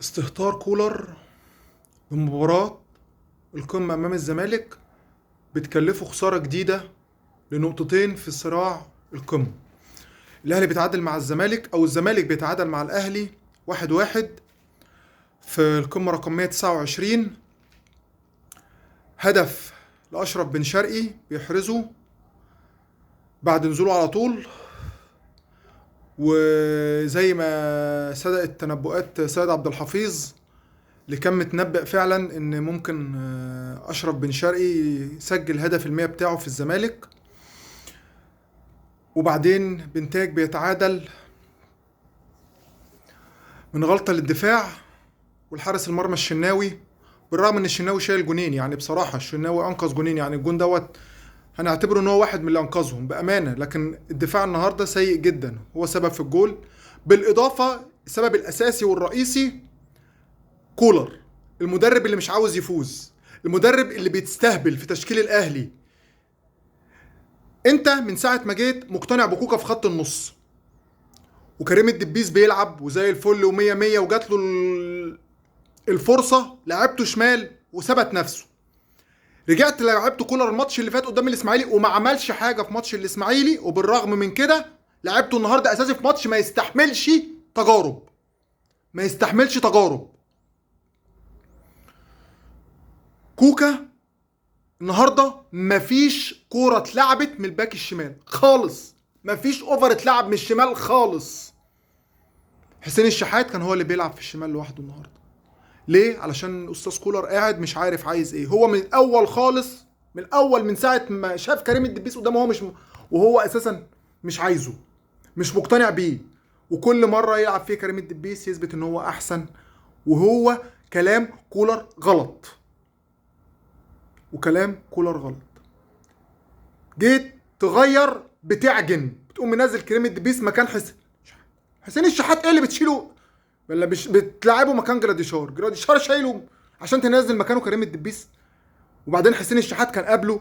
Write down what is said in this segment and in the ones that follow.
استهتار كولر بمباراة القمة أمام الزمالك بتكلفه خسارة جديدة لنقطتين في صراع القمة. الأهلي بيتعادل مع الزمالك أو الزمالك بيتعادل مع الأهلي 1-1 في القمة رقم 129. هدف لأشرف بن شرقي بيحرزه بعد نزوله على طول، وزي ما صدقت تنبؤات سيد عبد الحفيظ اللي كان متنبأ فعلا ان ممكن اشرف بن شرقي يسجل هدف 100 بتاعه في الزمالك. وبعدين بنتاج بيتعادل من غلطة للدفاع والحارس المرمى الشناوي، بالرغم ان الشناوي شايل جونين، يعني بصراحة الشناوي انقذ جونين، يعني الجون دوت هنعتبره ان هو واحد من اللي انقذهم بأمانة، لكن الدفاع النهاردة سيء جدا، هو سبب في الجول. بالإضافة السبب الأساسي والرئيسي كولر، المدرب اللي مش عاوز يفوز، المدرب اللي بيتستهبل في تشكيل الأهلي. انت من ساعة ما جيت مقتنع بكوكا في خط النص، وكريم الدبيس بيلعب وزي الفل ومية مية، وجات له الفرصة لعبته شمال وثبت نفسه. رجعت لعبته كولر الماتش اللي فات قدام الاسماعيلي وما عملش حاجة في ماتش الاسماعيلي، وبالرغم من كده لعبته النهارده اساسي في ماتش ما يستحملش تجارب، ما يستحملش تجارب. كوكا النهارده مفيش كورة اتلعبت من الباك الشمال خالص، مفيش over اتلعب من الشمال خالص. حسين الشحات كان هو اللي بيلعب في الشمال لوحده النهارده. ليه؟ علشان استاذ كولر قاعد مش عارف عايز ايه. هو من الاول خالص، من الاول، من ساعة ما شاف كريم الدبيس قدامه هو مش، وهو اساسا مش عايزه، مش مقتنع بيه، وكل مرة يلعب فيه كريم الدبيس يثبت ان هو احسن، وهو كلام كولر غلط، وكلام كولر غلط. جيت تغير بتعجن، بتقوم منزل كريم الدبيس مكان حسين الشحات. ايه اللي بتشيله ولا بتلعبه مكان جراديشار؟ جراديشار شايله عشان تنزل مكانه كريم الدبيس، وبعدين حسين الشحات كان قبله.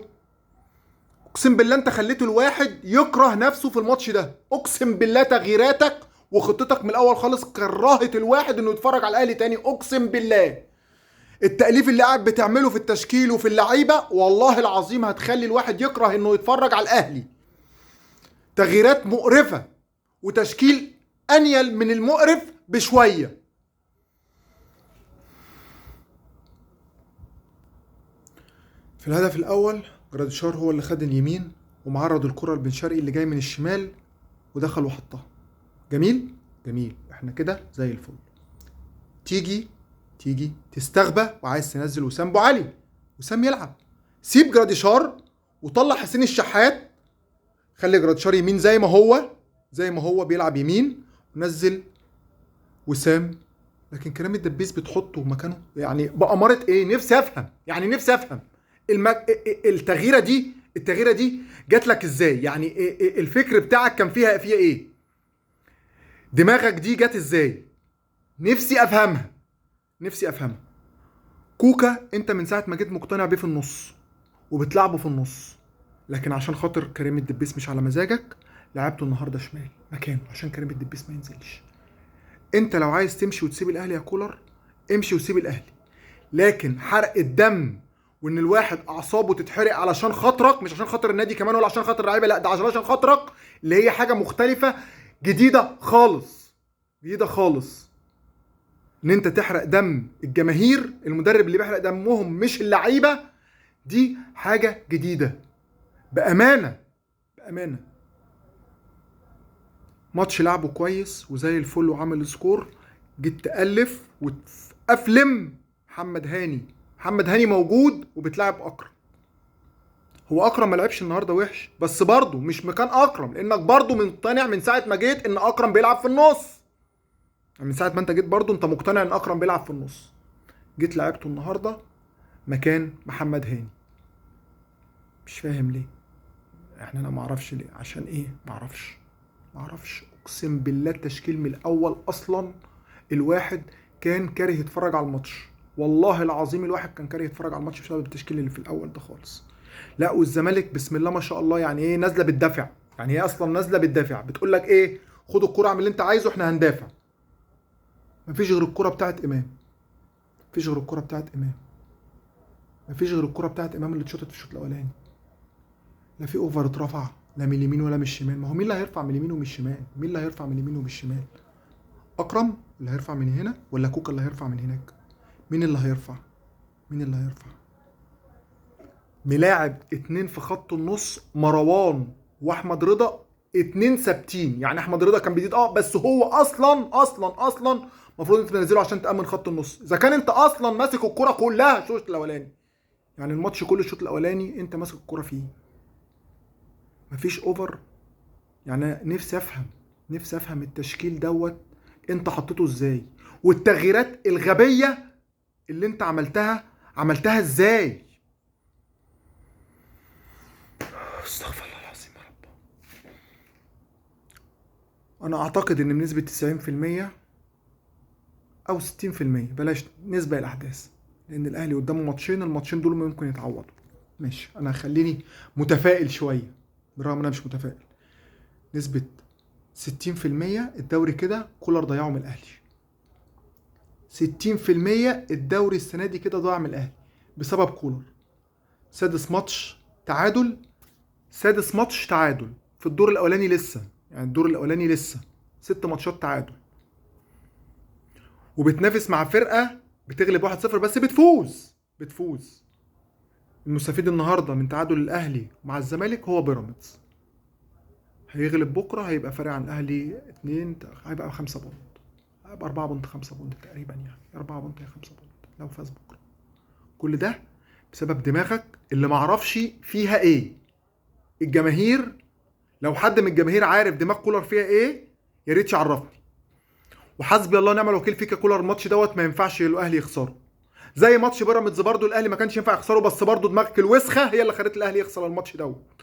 اقسم بالله انت خليته الواحد يكره نفسه في الماتش ده، اقسم بالله. تغييراتك وخطتك من الاول خالص كرهت الواحد انه يتفرج على الاهلي تاني، اقسم بالله. التأليف اللي قاعد بتعمله في التشكيل وفي اللعيبة والله العظيم هتخلي الواحد يكره انه يتفرج على الاهلي. تغييرات مقرفة وتشكيل انيل من المقرف بشوية. في الهدف الاول جراديشار هو اللي خد اليمين ومعرض الكره لبن شرقي اللي جاي من الشمال ودخل وحطها. جميل جميل، احنا كده زي الفل. تيجي تستغبى وعايز تنزل وسام ابو علي، وسام يلعب، سيب جراديشار وطلع حسين الشحات، خلي جراديشار يمين زي ما هو بيلعب يمين، ونزل وسام. لكن كريم الدبيس بتحطه مكانه، يعني بأمارة ايه؟ نفسي افهم، يعني نفسي افهم التغييره دي، التغييره دي جات لك ازاي؟ يعني الفكر بتاعك كان فيها ايه؟ دماغك دي جات ازاي؟ نفسي افهمها، نفسي افهمها. كوكا انت من ساعة ما جيت مقتنع بيه في النص وبتلعبه في النص، لكن عشان خاطر كريم الدبيس مش على مزاجك لعبته النهارده شمال مكانه عشان كريم الدبيس ما ينزلش. انت لو عايز تمشي وتسيب الاهلي يا كولر امشي وسيب الاهلي، لكن حرق الدم وان الواحد اعصابه تتحرق علشان خاطرك، مش عشان خاطر النادي كمان ولا عشان خاطر اللعيبة، لا ده عشان خاطرك، اللي هي حاجة مختلفة جديدة خالص، جديدة خالص. ان انت تحرق دم الجماهير، المدرب اللي بيحرق دمهم مش اللعيبة، دي حاجة جديدة بامانه، بامانه. ماتش لعبه كويس وزي الفل وعمل score، جيت تألف وتأفلم محمد هاني. محمد هاني موجود وبتلعب اكرم. هو اكرم ما لعبش النهارده وحش، بس برضه مش مكان اكرم، لانك برضه مقتنع من ساعة ما جيت ان اكرم بيلعب في النص. من ساعة ما انت جيت برضه انت مقتنع ان اكرم بيلعب في النص. جيت لعبته النهارده مكان محمد هاني، مش فاهم ليه. احنا انا ما اعرفش ليه، عشان ايه؟ ما اعرفش. اقسم بالله التشكيل من الاول اصلا الواحد كان كاره يتفرج على الماتش، والله العظيم الواحد كان كاره يتفرج على الماتش بسبب التشكيل اللي في الاول ده خالص. لا والزمالك بسم الله ما شاء الله، يعني ايه نازله بالدفع، يعني هي اصلا نازله بالدفع، بتقول لك ايه؟ خد الكورة اعمل اللي انت عايزه، احنا هندافع. مفيش غير الكره بتاعت امام، مفيش غير الكره بتاعت امام، مفيش غير الكره بتاعت امام اللي اتشاطت في الشوط الاولاني. لا في over اترفع، لا من اليمين ولا من الشمال. ما هو مين اللي هيرفع من اليمين ومن الشمال؟ مين اللي هيرفع من اليمين ومن الشمال؟ اكرم اللي هيرفع من هنا ولا كوكا اللي هيرفع من هناك؟ مين اللي هيرفع؟ مين اللي هيرفع؟ ملاعب 2 في خط النص، مروان واحمد رضا، 2 ثابتين. يعني احمد رضا كان بيزيد بس هو اصلا اصلا اصلا المفروض انت تنزله عشان تامن خط النص. اذا كان انت اصلا ماسك الكره كلها الشوط الاولاني، يعني الماتش كله الشوط الاولاني انت ماسك الكره فيه، مفيش over. يعني نفسي افهم، نفسي افهم التشكيل دوت انت حطيته ازاي، والتغييرات الغبية اللي انت عملتها عملتها ازاي. استغفر الله العظيم يا رب. انا اعتقد ان بنسبة 90% او 60%، بلاش نسبه الاحداث، لان الاهلي قدامه ماتشين، الماتشين دول ممكن يتعوضوا. ماشي، انا خليني متفائل شوية بالرغم ان انا مش متفائل. نسبه 60% الدوري كده كولر ضيعه من الاهلي. 60% الدوري السنة دي كده ضاع من الاهلي بسبب كولر. سادس ماتش تعادل، سادس ماتش تعادل في الدور الاولاني لسه، يعني الدور الاولاني لسه 6 ماتشات تعادل، وبتنافس مع فرقه بتغلب 1-0 بس بتفوز، بتفوز. المستفيد النهارده من تعادل الاهلي مع الزمالك هو بيراميدز. هيغلب بكره هيبقى فارق عن الاهلي 2، هيبقى 5 point، هيبقى 4 point 5 point تقريبا، يعني 4 point يا 5 point لو فاز بكره. كل ده بسبب دماغك اللي معرفش فيها ايه. الجماهير، لو حد من الجماهير عارف دماغ كولر فيها ايه يا ريت يعرفني. وحسبي الله ونعم الوكيل فيك يا كولر، الماتش دوت ما ينفعش الاهلي يخسره. زي ماتش بيراميدز برضو الاهلي ما كانش ينفع يخسره، بس برضو دماغك الوسخة هي اللي خلت الاهلي يخسر الماتش دوت.